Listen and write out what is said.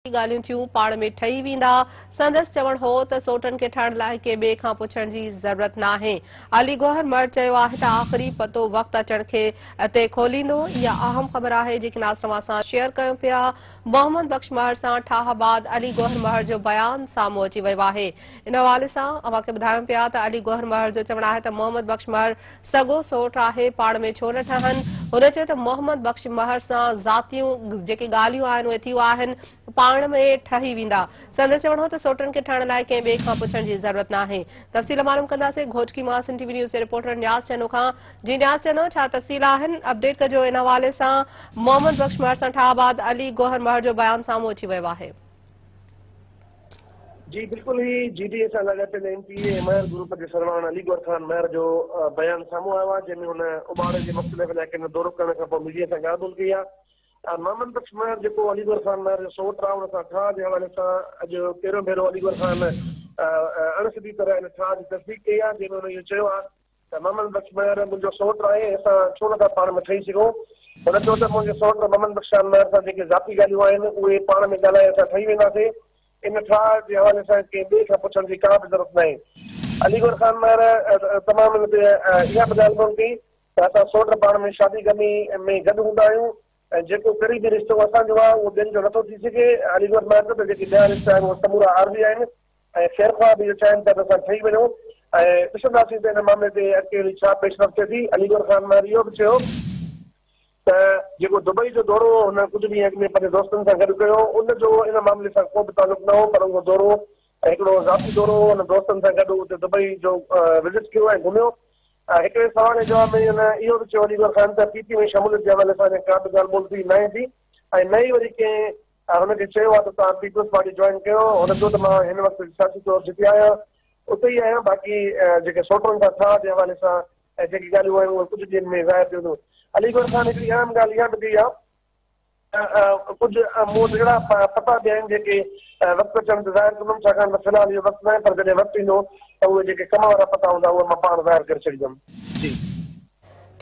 ڳالهيون ٿيون، پاڻ ۾ ٺهي ويندا. سندس چوڻ هو ته سوٽن کي ٺهڻ لاء ڪنهن ٻئي کان پڇڻ جي ضرورت ناهي. علي گوهر مهر چيو آهي ته آخري پتو وقت اچڻ کي تي کوليندو. اها اهم خبر آهي جيڪي ناظرين اوهان سان شيئر ڪيون پيا. محمد بخش مهر سان ٺاهه بعد علي گوهر مهر جو بيان سامهون اچي ويو آهي. ان حوالي سان اوهان کي ٻڌايون پيا ته علي گوهر مهر جو چوڻ آهي ته محمد بخش مهر سڳو سئوٽ آهي، پاڻ ۾ ڇو نه ٺهن؟ هن چيو ته محمد بخش مهر سان ذاتيون جيڪي ڳالهيون آهن اهي ٿيون آهن، پاڻ ۾ ٺهي ويندا. سندس چوڻ هو ته سئوٽن کي ٺهڻ لاء ڪنهن ٻئي کان پڇڻ جي ضرورت ناهي. تفصيل معلوم ڪنداسين گهوٽڪي مان سنڌ ٽي وي نيوز جي رپورٽر نياز چنو کان. جي نياز چنو، ڇا تفصيل آهن؟ اپڊيٽ ڪجو ان حوالي سان محمد بخش مهر سان ٺاهه بعد علي گوهر مهر جو بيان سامهون اچي ويو آهي. جي بلڪل هي جي ڊي اي سان لاڳاپيل M P A Mehar group جي سرواڻ علي گوهر خان مهر جو بيان سامهون آيو آهي جنهن ۾ هن اٻاڙي جي مختلف علائقن ۾ دورو ڪرڻ کان پوء ميڊيا سان ڳالهه ٻولهه ڪئي آهي. محمد بخش مهر جيڪو علي گوهر خان مهر جو سئوٽ آهي ان سان ٺاهه جي حوالي سان اڄ پهريون ڀيرو علي گوهر خان اڻ سڌي طرح ان ٺاهه جي تصديق ڪئي آهي جنهن ۾ هن اهو چيو آهي ته محمد بخش مهر منهنجو سئوٽ آهي ۽ اسان ڇو نه ٿا پاڻ ۾ ٺهي سگهون. هن چيو ته منهنجي سئوٽ محمد بخش خان مهر سان جيڪي ذاتي ڳالهيون آهن اهي پاڻ ۾ ڳالهائي اسان ٺهي وينداسين. ان ٺاهه جي حوالي سان ڪنهن ٻئي کان پڇڻ جي ڪا به ضرورت ناهي. علي گوهر خان مهر تمام ان تي اها به ڳالهه ٻولهه ڪئي ته اسان سئوٽ پاڻ ۾ شادي غمي ۾ گڏ هوندا آهيون ۽ جيڪو قريبي رشتو اسان جو آهي اهو ٻين جو نٿو ٿي سگهي. علي گوهر مهر چيو ته جيڪي ٻيا رشتا آهن اهي سمورا عارضي آهن. ۽ خيرخواهه به اهو چاهين ٿا ته اسان ٺهي وڃون ۽ ڏسنداسين ته ان معاملي تي اڳتي هلي ڇا پيش رفت ٿئي ٿي. علي گوهر خان مهر اهو به چيو ته جيڪو دبئي جو دورو هن ڪجهه ڏينهن اڳ ۾ پنهنجي دوستن سان گڏ ڪيو ان جو ان معاملي سان ڪو به تعلق نه هو پر اهو دورو هڪڙو ذاتي دورو هو هن دوستن سان گڏ اتي دبئي جو وزٽ ڪيو ۽ گهميو. هڪڙي سوال جي جواب ۾ هن اهو به چيو علي گوهر خان ته پي پي ۾ شموليت جي حوالي سان اڃا ڪا به ڳالهه ٻولهه ٿي ناهي ٿي ۽ نه ئي وري ڪنهن هن کي چيو آهي ته توهان پيپلز پارٽي جوائن ڪيو، هن چيو ته مان هن وقت سياسي طور جتي آهيان اتي ئي آهيان، باقي جيڪي سوٽرن سان ٺاهه جي حوالي سان جيڪي ڳالهيون آهن اهي ڪجهه ڏينهن ۾ ظاهر ٿينديون. علي گوهر خان هڪڙي اهم ڳالهه اها به ڪئي آهي ته ڪجهه مون وٽ اهڙا پتا به آهن جيڪي وقت اچڻ تي ظاهر ڪندم، ڇاڪاڻ ته في الحال اهو وقت ناهي پر جڏهن وقت ايندو ته اهي جيڪي ڪم وارا پتا هوندا اهي مان پاڻ ظاهر ڪري ڇڏيندم. جي.